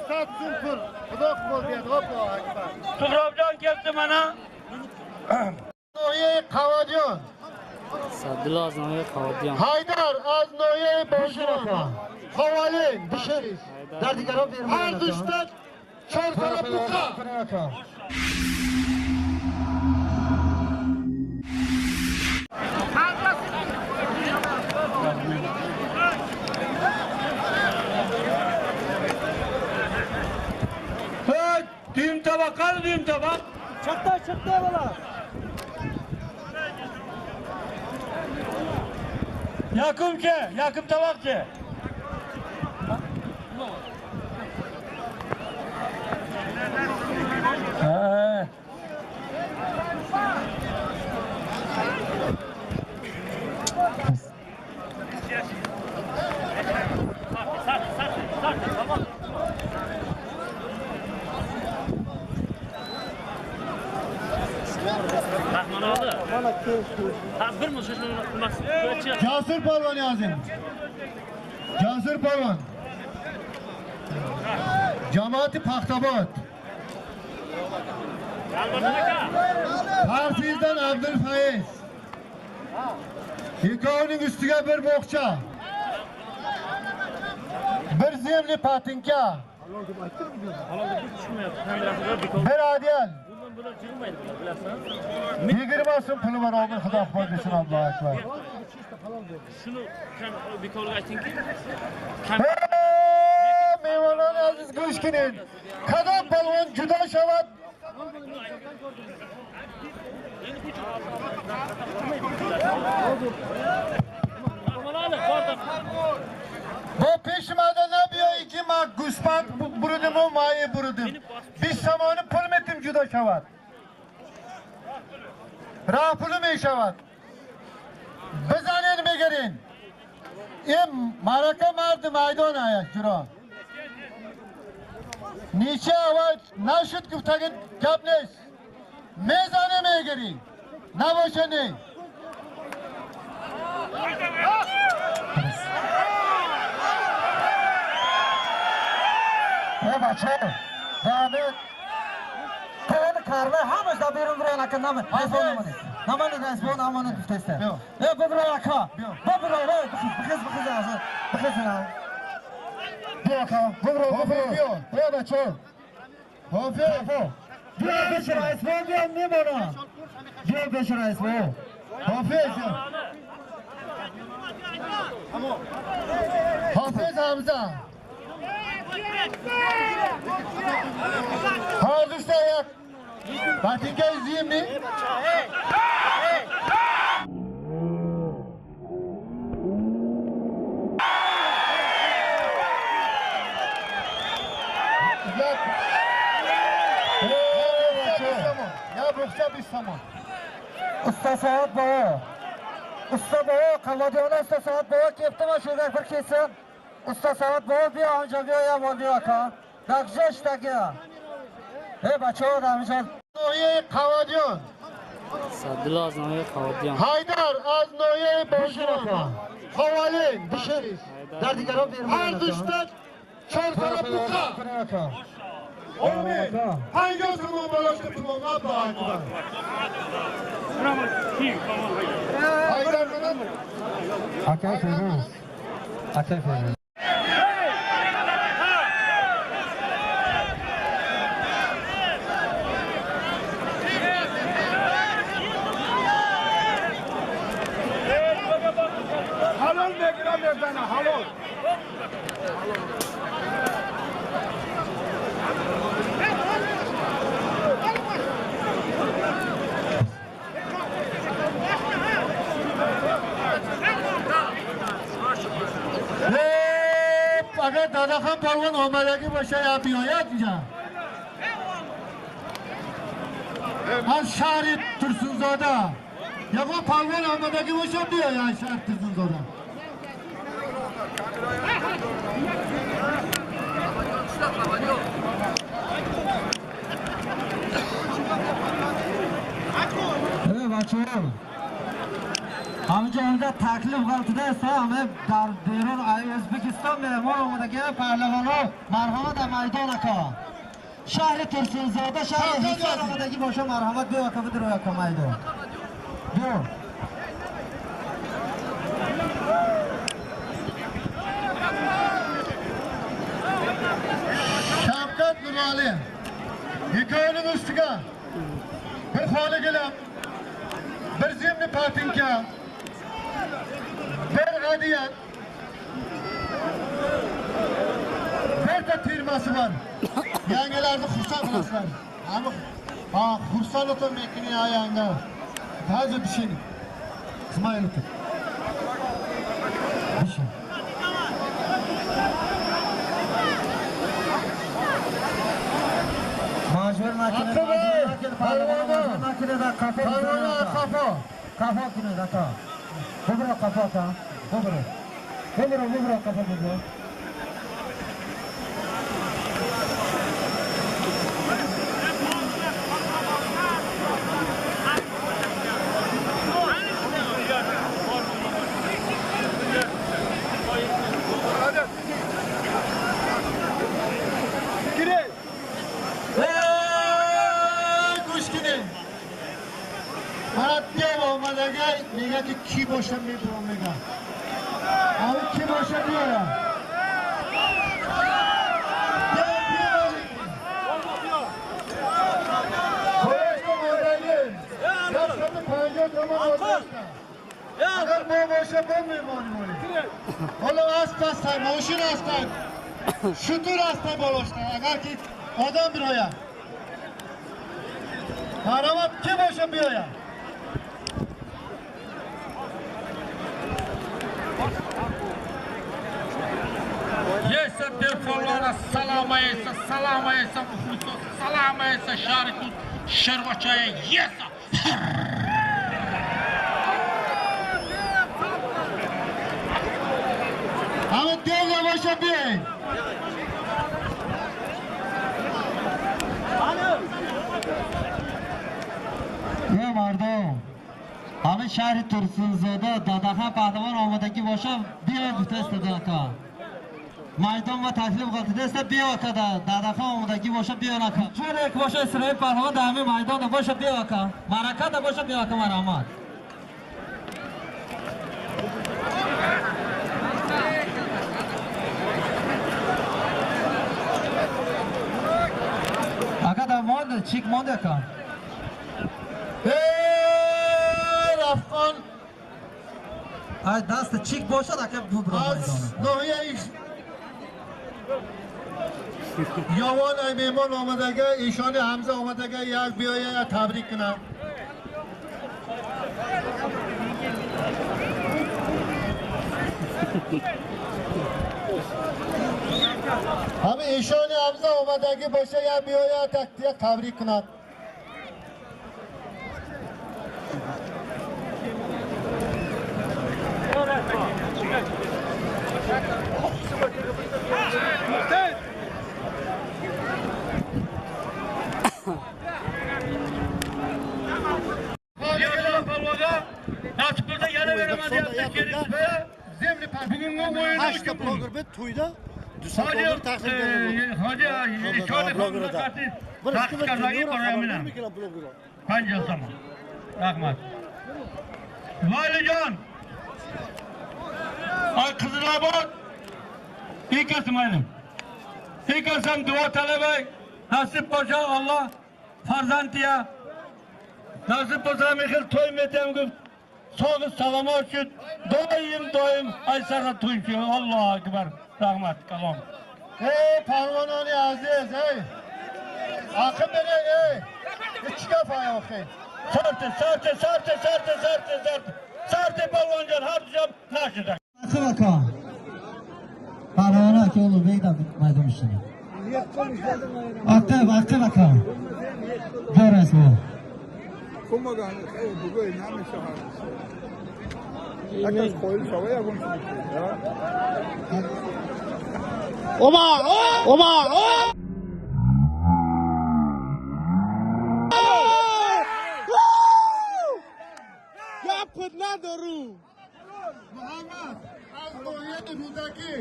200 so'm pul. Xudo qabul berdi. Allohu akbar. Suhrobjon keldi mana. Noyey Qavadiyon. Sadullo az noyey Qavadiyon. Haydar az noyey Boshirova. Havalin bishirish. Dardigarov bermaydi. Har dushta 4 taraf buqa. Düğüm tabak, kal düğüm tabak. Çıktı, çıktı bala. Yakım ki, yakım tabak ki. Jasur polvon yozing. Jasur polvon. Jamoati Paxtabod. Parsizdan Abdulfaiz. Ikkovining ustiga bir bo'xcha. Bir zemli patinka. Bir adiyal. 20 so'm puli bor, obur Xudo qabul bersin, Allohu akbar. Shuni bekorga aytingki. Mehmonlar aziz go'sh keling. Qadam polvon judo shavat. Bu peşimada nabiyoi ki ma guspand burudim u mayi burudim. 20 somoni pul metim judo shavat. Роҳ пулу мешавад. Бизанен мегирин. Ин марака марди майдон аяш ҷуро. Нича аввал нашуд гуфтаги гап нест. Мезане мегирӣ. Набоша не. Ey бача, David. Qo'lini qarla, hammasi da berun bilan aka nima? Namani rasbon amani guftesta. Ey bobro aka, bobro, bixiz bixiz hozir. Bixiz. Biyo aka, bobro, bobro. Ey бача. Hofiz. Biyo besh rasbon biyo memona. Biyo besh rasbon. Hofiz. Hofiz Hamza. Hozirda yak. Batinka izlaymi? Ya ruxsat istaman. Usta Soat bobo. Usta bobo, Qavadiyona Usta Soat bobo kelibdi, shu yerga bir kelsin. Usta Soat bobo biyo ancha biyo ya biyo aka. Dagjosh Ey бачаҳо рамзон. Ноҳияи Қавадиён. Sadullo az noyey Qavadiyon. Haydar az ноҳияи Boshirova. Havalin bishirish. Dardigarov bermaydi. Har dushta 4 taraf buqa. Umid. 50 so'm bo'lashdi pul Allohu akbar. Haydar bilan Aka Feruz. Aka Feruz. Halol megiram mezana halol. Агар Дадахан полвон омадагӣ боша я биёяд инҷа. Аз шаҳри Турсунзода. Ягон полвон омадагӣ боша биёяд аз шаҳри Турсунзода. Ey бачаҳо. Ҳаминҷо омада таклиф ғалтида аст, ҳама дар берун Ӯзбекистон меҳмон омадагӣ паҳлавонҳо марҳамат дар майдон ака. Шаҳри Турсунзода, шаҳри Ҳисор омадагӣ боша марҳамат биё ака бидуро ака майдон. Биё. Shavkat Nurali hikoyaning ustiga bir xoli gilam, bir zimni patinka, bir adiyat, birta termasi bor. Yangilarni xursand qilasizlar. Ha, xursand o'tirmaykin ya yanga. Hozir pishing. Ismoil o'tir. Pishing. Majbur nakine, majbur nakine da kafa, kafa, kafa kine da ka. Bubro kafa ka, bubro, bubro, bubro kafa bubro. میگه که کی باشه میبرم میگه آره کی باشه بیارم اگر ما باشه با میمانیم. حالا اسب هستن، ماشین هستن، شتر هستن بالاشتن. اگر که آدم بیاید مرحبا کی باشه بیاید. Salama esa, salama esa, muxliso, salama esa, shariku, sharvachaya, yesa. Ama dev yavaşa bir. Ey мардум, ҳамин шаҳри Турсунзода Дадахан паҳлавон омадагӣ боша биё гуфта истода ака. Майдон ва таклиф ғалтида иста биё ака Дадахан омадагӣ боша биё ака. Чун як боша Исроил паҳлавон дар ҳамин майдон боша биё ака. Марака боша биё ака марҳамат. Ака дар монд чик монд ака. Афғон ай даст чик бошад ака бубро майдон. Ноҳияи Явон ай меҳмон омадага, эшони Ҳамза омадага, як биёя як табрик кунам. Ҳама эшони Ҳамза омадагӣ боша як биёя як табрик кунад. Haşta blogger be to'yda 200 dollar taqdim beradi. Hoca 5 сом. Rahmat. Valijon. Ay Qizilobod. Ikasi mayli. Ikasam duo talabay. Nasib bo'lsa Alloh farzandiya. Nasib bo'lsa mexil to'y metam guft. Sog'i salomat shud. Doim doim Aysara to'y. Allohu akbar. Rahmat kalom. Ey palvononi aziz, ey. Aql bering, ey. Ichga fayoqi. Sarte, sarte, sarte, sarte, sarte, sarte. Sarte palvonjon har job nashida. Aql aka. Palvon aka Ulug'bek maydon ishini. Aql, aql aka. Görasiz bu. Kumagan, bugun nima shahar. Akaz qo'yil shavaya gun. Oba! Oba! Gap qo'y. Опыт надору. Муҳаммад аз ноҳияи Рӯдакӣ.